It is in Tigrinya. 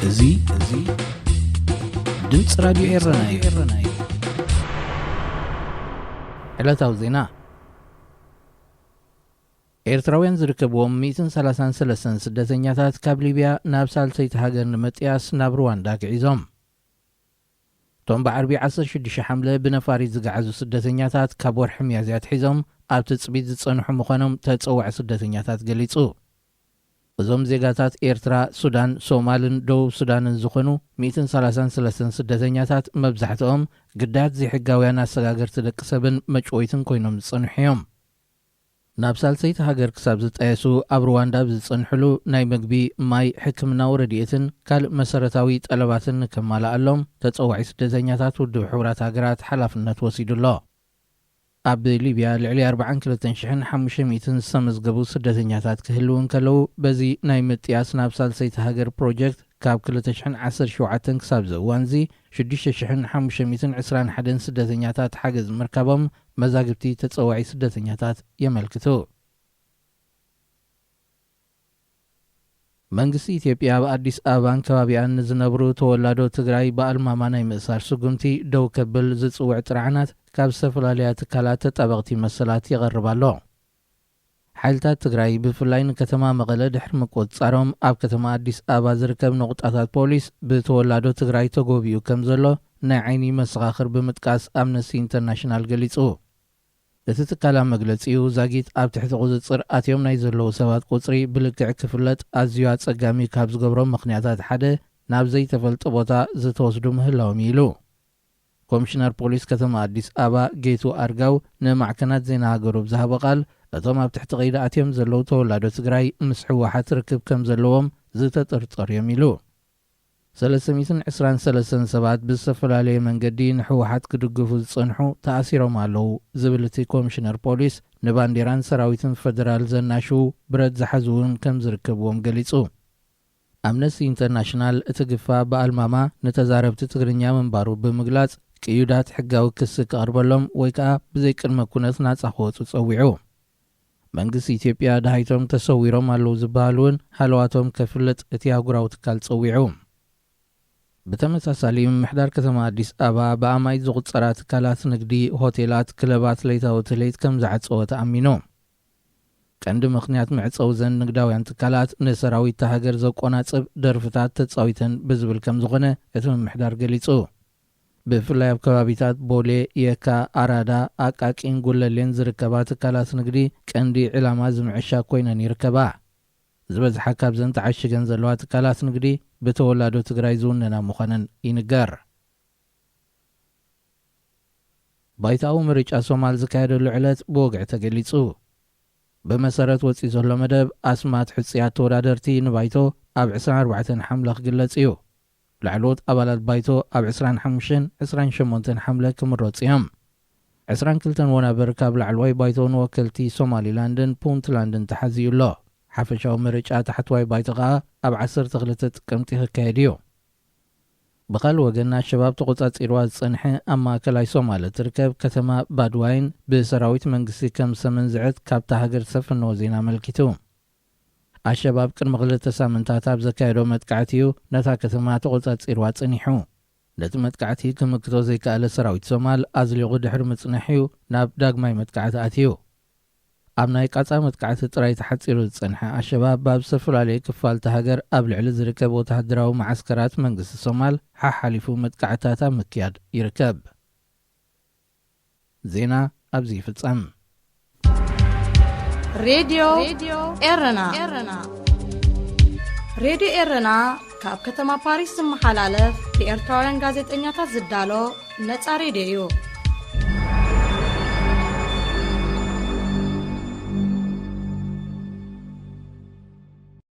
እዚ እዚ ድምፂ ራዲዮ ኤረና እዩ። ዕለታዊ ዜና። ኤርትራውያን ዝርከብዎም ሚእትን ሰላሳን ሰለስተን ስደተኛታት ካብ ሊብያ ናብ ሳልሰይቲ ሃገር ንምጥያስ ናብ ሩዋንዳ ግዒዞም። እቶም ብዓርቢ ዓሰርተ ሽዱሽተ ሓምለ ብነፋሪት ዝገዓዙ ስደተኛታት ካብ ወርሒ ሚያዝያ ኣትሒዞም ኣብ ትጽቢት ዝጸንሑ ምዃኖም ተጸዋዒ ስደተኛታት ገሊጹ። እዞም ዜጋታት ኤርትራ፣ ሱዳን፣ ሶማልን ደቡብ ሱዳንን ዝኾኑ ሚእትን ሰላሳን ሰለስተን ስደተኛታት መብዛሕትኦም ግዳያት ዘይሕጋውያን ኣሰጋገርቲ ደቂ ሰብን መጭወይትን ኮይኖም ዝጸንሑ እዮም። ናብ ሳልሰይቲ ሃገር ክሳብ ዝጣየሱ ኣብ ሩዋንዳ ብዝጸንሕሉ ናይ መግቢ፣ ማይ፣ ሕክምናዊ ረድኤትን ካልእ መሰረታዊ ጠለባትን ንከማልኣሎም ተጸዋዒ ስደተኛታት ውድብ ሕቡራት ሃገራት ሓላፍነት ወሲዱ ኣሎ። ኣብ ሊብያ ልዕሊ ኣርባዓን ክልተን ሽሕን ሓሙሽተ ሚእትን ዝተመዝገቡ ስደተኛታት ክህልዉ እንከለዉ፣ በዚ ናይ ምጥያስ ናብ ሳልሰይቲ ሃገር ፕሮጀክት ካብ ክልተ ሽሕን ዓሰርተ ሸውዓተን ክሳብ እዚ እዋንዚ ሽዱሽተ ሽሕን ሓሙሽተ ሚእትን ዕስራን ሓደን ስደተኛታት ሓገዝ ምርካቦም መዛግብቲ ተጸዋዒ ስደተኛታት የመልክቱ። መንግስቲ ኢትዮጵያ ኣብ ኣዲስ ኣበባን ከባቢኣን ንዝነብሩ ተወላዶ ትግራይ ብኣልማማ ናይ ምእሳር ስጉምቲ ደው ከብል ዝጽውዕ ጥርዓናት ካብ ዝተፈላለያ ትካላት ተጣበቕቲ መሰላት ይቐርብ ኣሎ። ሓይልታት ትግራይ ብፍላይ ንከተማ መቐለ ድሕሪ ምቁጽጻሮም ኣብ ከተማ ኣዲስ ኣበባ ዝርከብ ነቑጣታት ፖሊስ ብተወላዶ ትግራይ ተጎቢኡ ከም ዘሎ ናይ ዓይኒ መሰኻኽር ብምጥቃስ ኣምነስቲ ኢንተርናሽናል ገሊጹ። እቲ ትካል ኣብ መግለጺኡ ዛጊት ኣብ ትሕቲ ቁጽጽር ኣትዮም ናይ ዘለዉ ሰባት ቁጽሪ ብልክዕ ክፍለጥ ኣዝዩ ኣጸጋሚ ካብ ዝገብሮም ምኽንያታት ሓደ ናብ ዘይተፈልጠ ቦታ ዝተወስዱ ምህላዎም እዩ ኢሉ። ኮሚሽነር ፖሊስ ከተማ ኣዲስ ኣበባ ጌቱ ኣርጋው ንማዕከናት ዜና ሃገሩ ብዝሃቦ ቃል፣ እቶም ኣብ ትሕቲ ቀይዲ ኣትዮም ዘለዉ ተወላዶ ትግራይ ምስ ህወሓት ርክብ ከም ዘለዎም ዝተጠርጠሩ እዮም ኢሉ። ሰለስተ ሚእትን ዕስራን ሰለስተን ሰባት ብዝተፈላለየ መንገዲ ንህወሓት ክድግፉ ዝጸንሑ ተኣሲሮም ኣለዉ ዝብል እቲ ኮሚሽነር ፖሊስ፣ ንባንዴራን ሰራዊትን ፈደራል ዘናሽዉ ብረት ዝሓዙ እውን ከም ዝርከብዎም ገሊጹ። ኣምነስቲ ኢንተርናሽናል እቲ ግፋ ብኣልማማ ንተዛረብቲ ትግርኛ ምንባሩ ብምግላጽ፣ ቅዩዳት ሕጋዊ ክሲ ክቐርበሎም ወይ ከኣ ብዘይ ቅድመ ኩነት ናጻ ክወጹ ጸዊዑ። መንግስቲ ኢትዮጵያ ደሃይቶም ተሰዊሮም ኣለዉ ዝበሃሉ እውን ሃለዋቶም ከፍልጥ እቲ ኣህጉራዊ ትካል ጸዊዑ። ብተመሳሳሊ፣ ምምሕዳር ከተማ ኣዲስ ኣበባ ብኣማኢት ዝቑጸራ ትካላት ንግዲ፣ ሆቴላት፣ ክለባት ለይታዊ ትልሂት ከም ዝዓጸወ ተኣሚኑ። ቀንዲ ምኽንያት መዕጸዊ ዘን ንግዳውያን ትካላት ንሰራዊት እታ ሃገር ዘቆናጽብ ደርፍታት ተጻዊተን ብዝብል ከም ዝኾነ እቲ ምምሕዳር ገሊጹ። ብፍላይ ኣብ ከባቢታት ቦሌ፣ የካ፣ ኣራዳ፣ ኣቃቂን ጉለሌን ዝርከባ ትካላት ንግዲ ቀንዲ ዕላማ እዚ ምዕሻግ ኮይነን ይርከባ። ዝበዝሓ ካብዘን ተዓሺገን ዘለዋ ትካላት ንግዲ ብተወላዶ ትግራይ ዝውነና ምዃነን ይንገር። ባይታዊ ምርጫ ሶማል ዝካየደሉ ዕለት ብወግዒ ተገሊጹ። ብመሰረት ወጺኡ ዘሎ መደብ፣ ኣስማት ሕጹያት ተወዳደርቲ ንባይቶ ኣብ ዕስራን ኣርባዕተን ሓምለ ክግለጽ እዩ። ላዕለዎት ኣባላት ባይቶ ኣብ ዕስራን ሓሙሽተን ዕስራን ሸሞንተን ሓምለ ክምረጹ እዮም። ዕስራን ክልተን ወናብር ካብ ላዕለዋይ ባይቶ ንወከልቲ ሶማሊላንድን ፑንትላንድን ተሓዚኡ ኣሎ። ሓፈሻዊ ምርጫ ታሕተዋይ ባይቶ ከኣ ኣብ ዓሰርተ ክልተ ጥቅምቲ ክካየድ እዩ። ብኻልእ ወገን፣ ኣሸባብ ተቖጻጺርዋ ዝጸንሐ ኣብ ማእከላይ ሶማል እትርከብ ከተማ ባድዋይን ብሰራዊት መንግስቲ ከም ዝተመንዝዐት ካብታ ሃገር ዝሰፈነዎ ዜና ኣመልኪቱ። ኣሸባብ ቅድሚ ክልተ ሳምንታት ኣብ ዘካየዶ መጥቃዕቲ እዩ ነታ ከተማ ተቖጻጺርዋ ጸኒሑ። ነቲ መጥቃዕቲ ክምክቶ ዘይከኣለ ሰራዊት ሶማል ኣዝሊቑ ድሕሪ ምጽንሕ እዩ ናብ ዳግማይ መጥቃዕቲ ኣትዩ። ኣብ ናይ ቃጻ መጥቃዕቲ ጥራይ ተሓጺሩ ዝጸንሐ ኣሸባብ፣ ኣብ ዝተፈላለየ ክፋል እታ ሃገር ኣብ ልዕሊ ዝርከብ ወተሃደራዊ መዓስከራት መንግስቲ ሶማል ሓሓሊፉ መጥቃዕትታት ኣብ ምክያድ ይርከብ። ዜና ኣብዚ ይፍጸም። ሬድዮ ኤረና። ሬድዮ ኤረና ካብ ከተማ ፓሪስ ዝመሓላለፍ ብኤርትራውያን ጋዜጠኛታት ዝዳሎ ነጻ ሬድዮ እዩ።